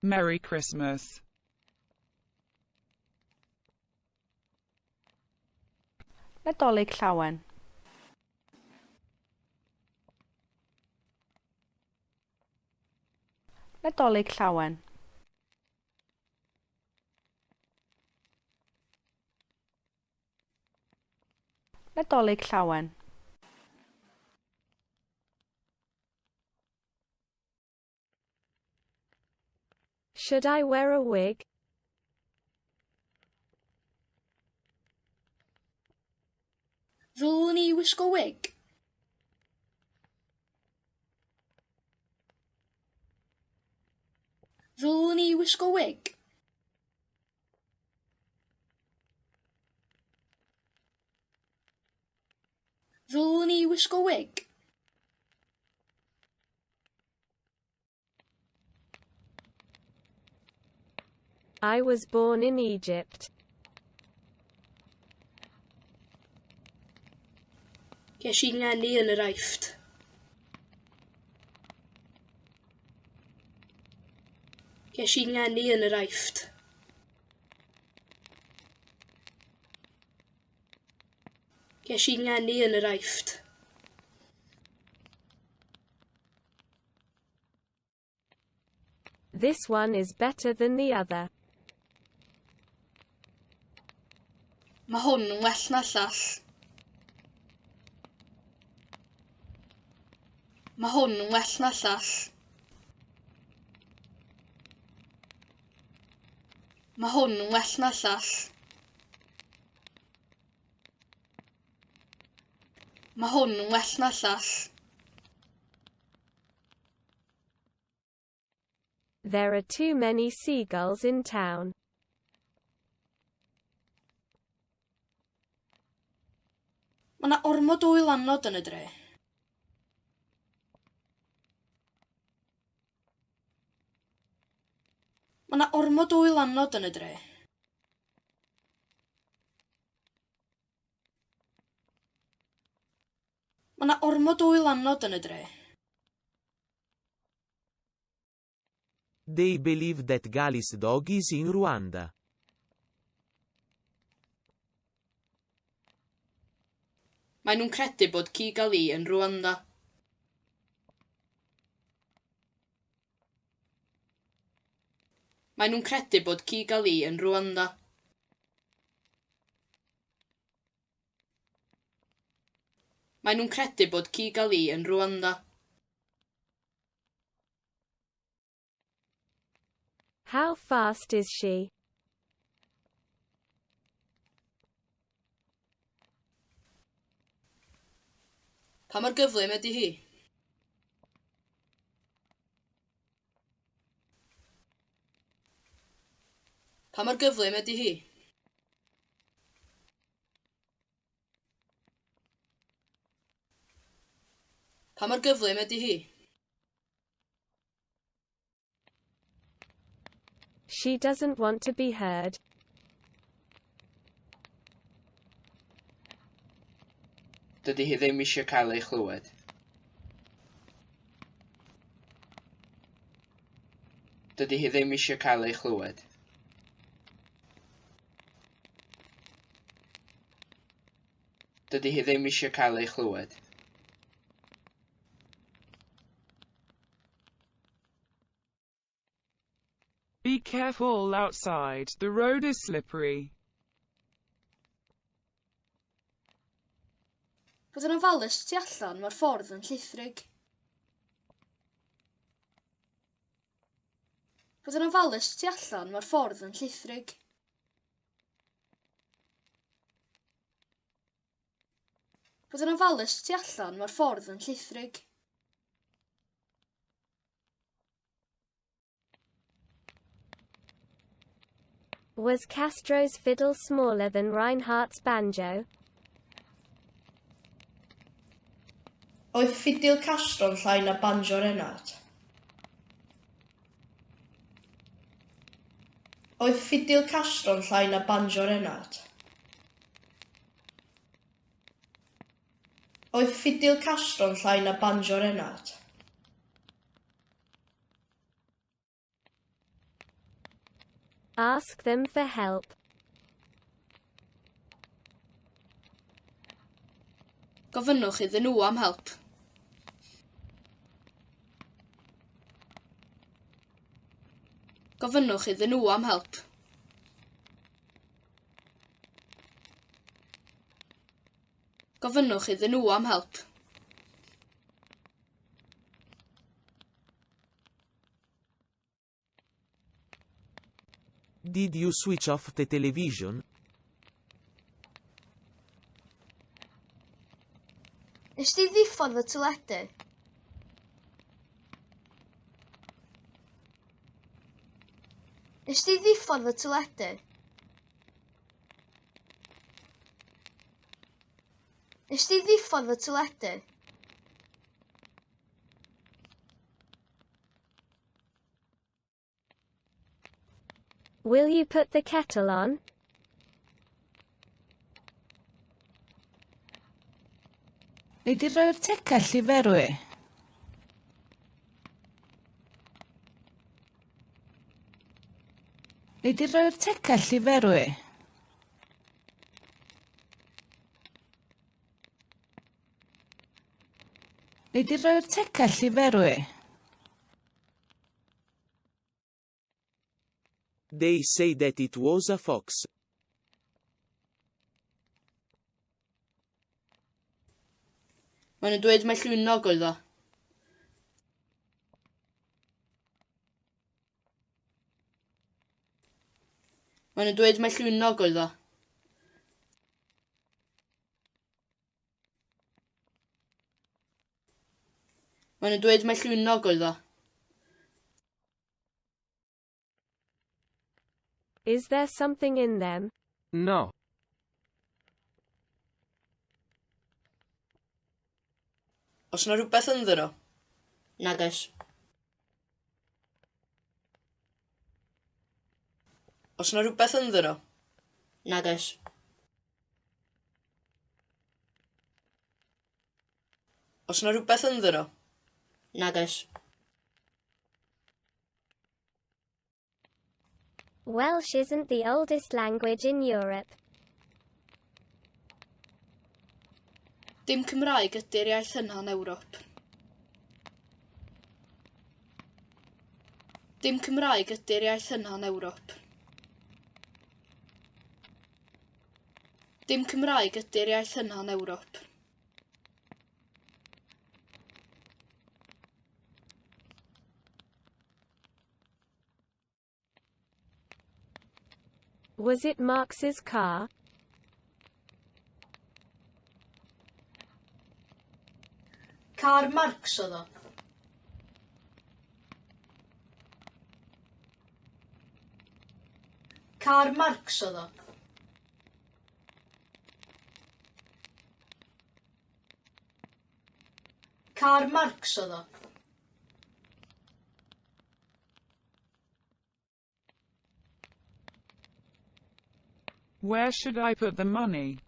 Merry Christmas. Nadolig Llawen. Nadolig Llawen. Nadolig Llawen. Should I wear a wig? Ddylwn i wisgo wig? Ddylwn i wisgo wig? Ddylwn i wisgo wig? I was born in Egypt. Ges i ngeni yn yr Aifft. Ges i ngeni yn yr Aifft. Ges i ngeni yn yr Aifft. This one is better than the other. Mae hwn yn well na'r llall. Mae hwn yn well na'r llall. Mae hwn yn well na'r llall. Mae hwn yn well na'r llall. There are too many seagulls in town. Mae 'na ormod o wylanod yn y dre. Mae 'na ormod o wylanod yn y dre. Mae 'na ormod o wylanod yn y dre. They believe that Gali's dog is in Rwanda. Maen nhw'n credu bod ci Gali yn Rwanda. Maen nhw'n credu bod ci Gali yn Rwanda. Maen nhw'n credu bod Kigali yn Rwanda. How fast is she? Pa mor gyflym ydy hi? Pa mor gyflym ydy hi? Pa mor gyflym ydy hi? She doesn't want to be heard. Dydy hi ddim eisiau cael ei chlywed. Dydy hi ddim eisiau cael ei chlywed. Dydy hi ddim eisiau cael ei chlywed. Be careful outside, the road is slippery. Bod yn ofalus tu allan, mae'r ffordd yn llithrig. Bod yn ofalus tu allan, mae'r ffordd yn llithrig. Bod yn ofalus tu allan, mae'r ffordd yn llithrig. Was Castro's fiddle smaller than Reinhardt's banjo? Oedd ffidil Castro'n llai na banjo Reinhardt? Oedd ffidil Castro'n llai na banjo Reinhardt? Oedd ffidil Castro'n llai na banjo Reinhardt? Ask them for help. Gofynnwch iddyn nhw am help. Gofynnwch iddyn nhw am help. Gofynnwch iddyn nhw am help. Did you switch off the television? Nes di ddiffodd y teledu? Nes di ddiffodd y teledu? Nes di ddiffodd y teledu? Will you put the kettle on? Nei di roi'r tegell i ferwi? Nei di roi'r tegell i ferwi? Nei di roi'r tegell i ferwi? They say that it was a fox. Maen nhw'n dweud mai llwynog oedd o. Maen nhw'n dweud mai llwynog oedd o. Maen nhw'n dweud mai llwynog oedd o. Is there something in them? No. Oes 'na rhywbeth ynddyn nhw? Nag oes. Oes 'na rhywbeth ynddyn nhw? Nag oes. Oes 'na rhywbeth ynddyn nhw? Nag oes. Welsh isn't the oldest language in Europe. Dim Cymraeg ydy'r iaith hynaf yn Ewrop. Dim Cymraeg ydy'r iaith hynaf yn Ewrop. Dim Cymraeg ydy'r iaith hynaf yn Ewrop. Was it Marx's car? Car Marx oedd o. Car Marx oedd o. Car Marx oedd o. Where should I put the money?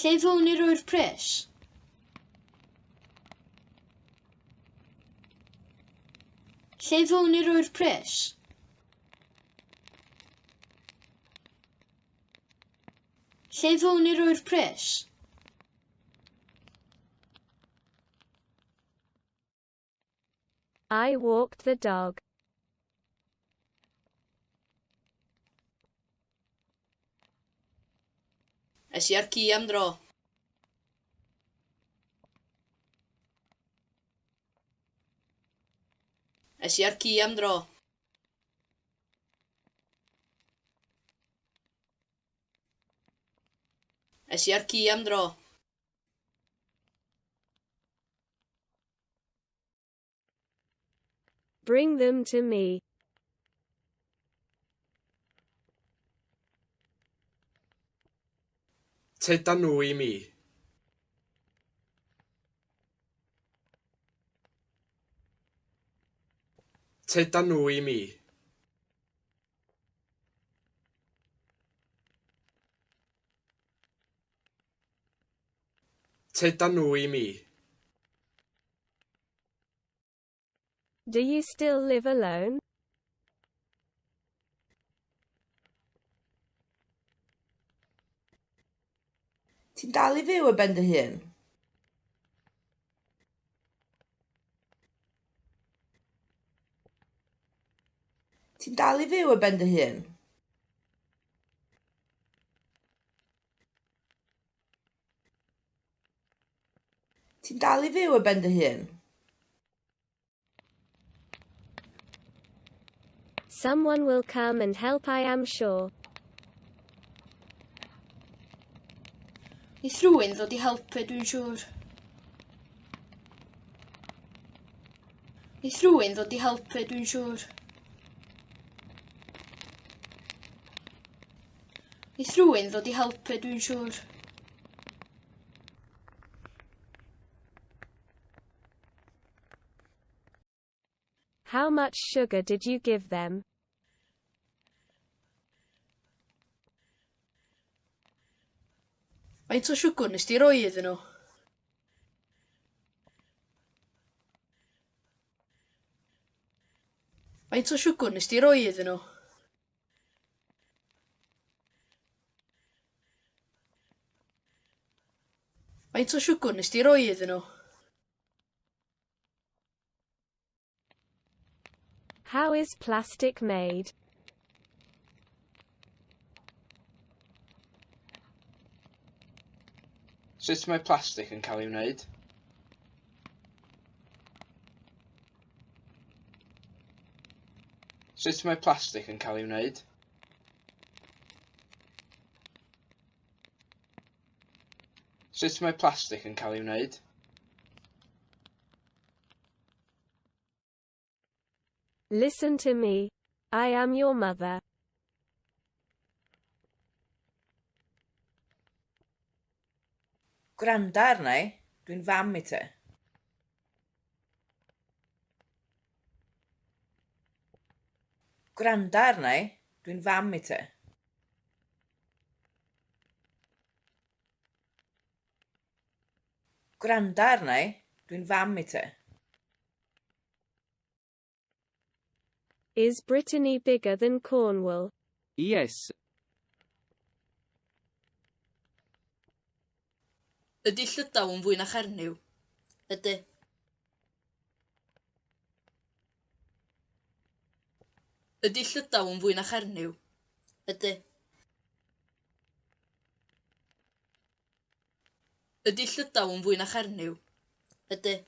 Lle ddylwn i roi'r pres? Lle ddylwn i roi'r pres? Lle ddylwn i roi'r pres? I walked the dog. Es i â'r ci am dro. Es i â'r ci am dro. Es i â'r ci am dro. Bring them to me. Tyda nhw i mi. Tyda nhw i mi. Tyda nhw i mi. Do you still live alone? Ti'n dal i fyw ar ben dy hun? Ti'n dal i fyw ar ben dy hun? Ti'n dal i fyw ar ben dy hun? Someone will come and help, I am sure. Neith rhywun ddod i helpu, dwi'n siŵr. Neith rhywun ddod i helpu, dwi'n siŵr. Neith rhywun ddod i helpu, dwi'n siŵr. How much sugar did you give them? Faint o siwgr nes di roi iddyn nhw? Faint o siwgr nes di roi iddyn nhw? Faint o siwgr nes di roi iddyn nhw? How is plastic made? Sut mae plastig yn cael ei wneud? Sut mae plastig yn cael ei wneud? Sut mae plastig yn cael ei wneud? Listen to me. I am your mother. Gwranda arna i, dwi'n fam i ti. Gwranda arna i, dwi'n fam i ti. Gwranda arna i, dwi'n fam i ti. Is Brittany bigger than Cornwall? Yes. Ydy Llydaw yn fwy na Chernyw? Ydy. Ydy Llydaw yn fwy na Chernyw? Ydy. Ydy Llydaw yn fwy na Chernyw? Ydy.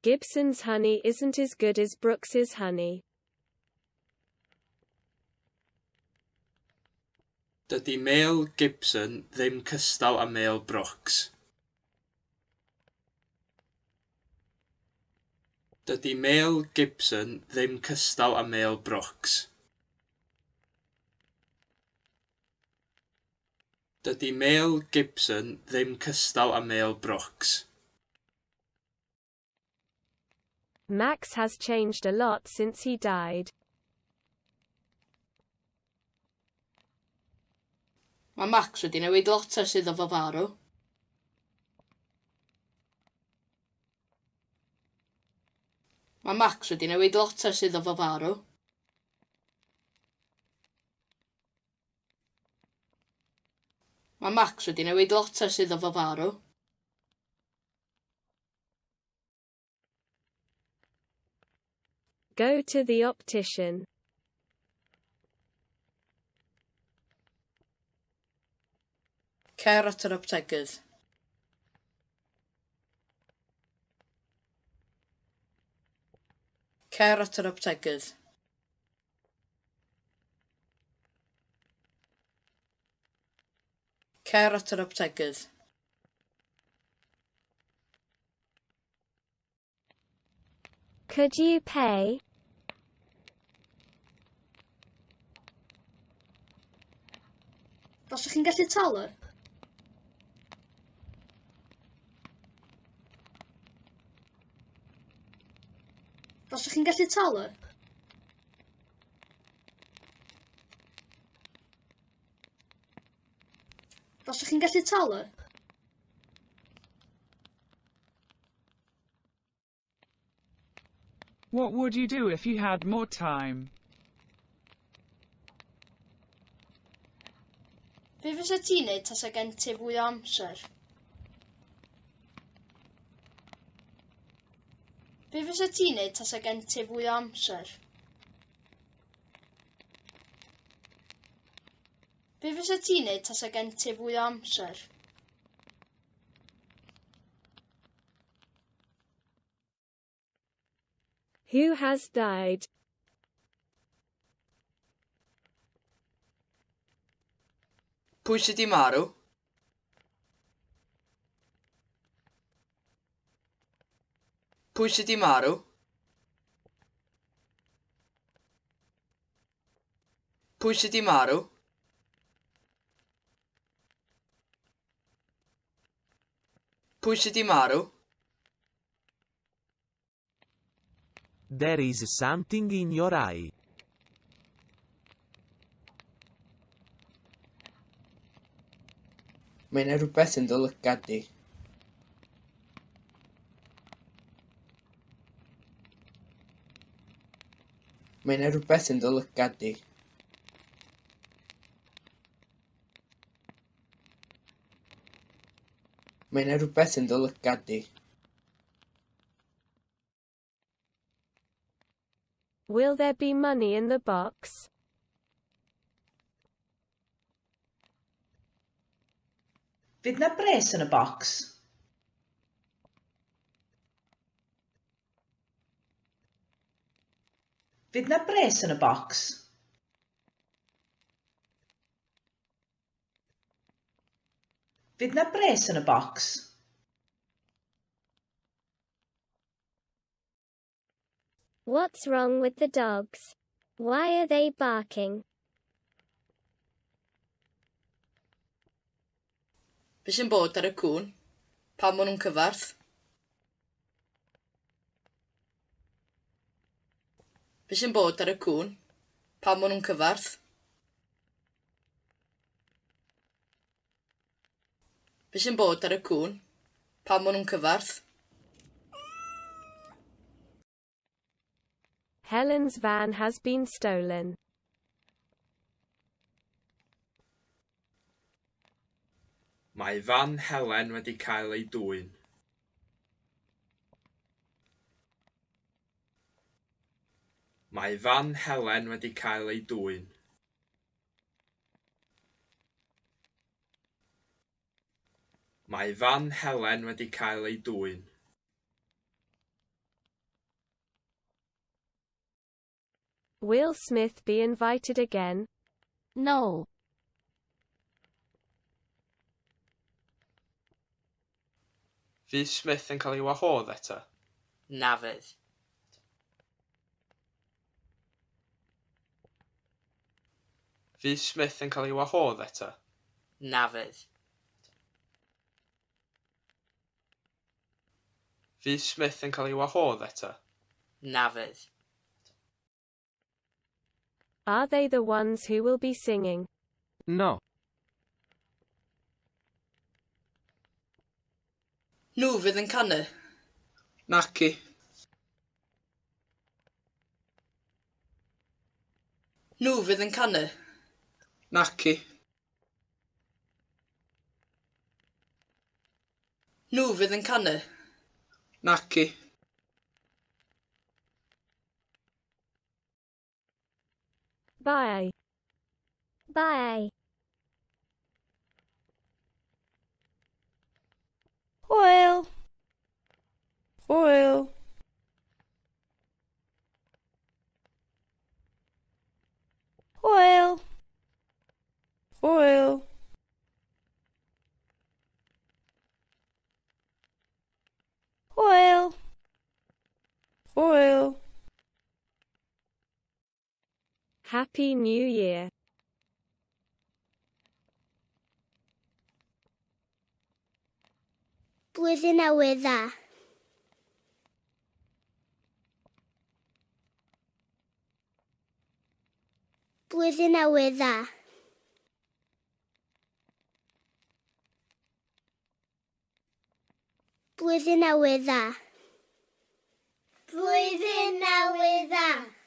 Gibson's honey isn't as good as Brooks's honey. Dydy mêl Gibson ddim cystal â mêl Brooks. Dydy mêl Gibson ddim cystal â mêl Brooks. Dydy mêl Gibson ddim cystal â mêl Brooks. Max has changed a lot since he died. Mae Max wedi newid lot ers iddo fo farw. Mae Max wedi newid lot ers iddo fo farw. Mae Max wedi newid lot ers iddo fo farw. Go to the optician. Cer at yr optegydd. Cer at yr optegydd. Cer at yr optegydd. Could you pay? Faswch chi'n gallu talu? Faswch chi'n gallu talu? Faswch chi'n gallu talu? What would you do if you had more time? Be fysa ti'n neud tasa gen ti fwy o amser? Be fysa ti'n neud tasa gen ti fwy o amser? Be fysa ti'n neud tasa gen ti fwy o amser? Who has died? Pwy sydd 'di marw? Pwy sydd 'di marw? Pwy sydd 'di marw? Pwy sydd 'di marw? There is something in your eye. Mae 'na rhywbeth yn dy lygad di. Mae 'na rhywbeth yn dy lygad di. Mae 'na rhywbeth yn dy lygad di. Will there be money in the box? Fydd 'na bres yn y bocs? Fydd 'na bres yn y bocs? Fydd 'na bres yn y bocs? What's wrong with the dogs? Why are they barking? Be sy'n bod ar y cŵn? Pam maen nhw'n cyfarth? Be sy'n bod ar y cŵn? Pam maen nhw'n cyfarth? Be sy'n bod ar y cŵn? Pam maen nhw'n cyfarth? Helen's van has been stolen. Mae fan Helen wedi cael ei dwyn. Mae fan Helen wedi cael ei dwyn. Mae fan Helen wedi cael ei dwyn. Will Smith be invited again? No. Fydd Smith yn cael ei wahodd eto? Na fydd. Fydd Smith yn cael ei wahodd eto? Na fydd. Fydd Smith yn cael ei wahodd eto? Na fydd. Are they the ones who will be singing? No. Nhw fydd yn canu. Naci. Nhw fydd yn canu. Naci. Nhw fydd yn canu. Naci. Bye. Bye. Hwyl! Hwyl! Hwyl! Hwyl! Hwyl! Hwyl! Happy New Year. Blwyddyn Newydd Dda. Blwyddyn Newydd Dda. Blwyddyn Newydd Dda. Blwyddyn Newydd Dda.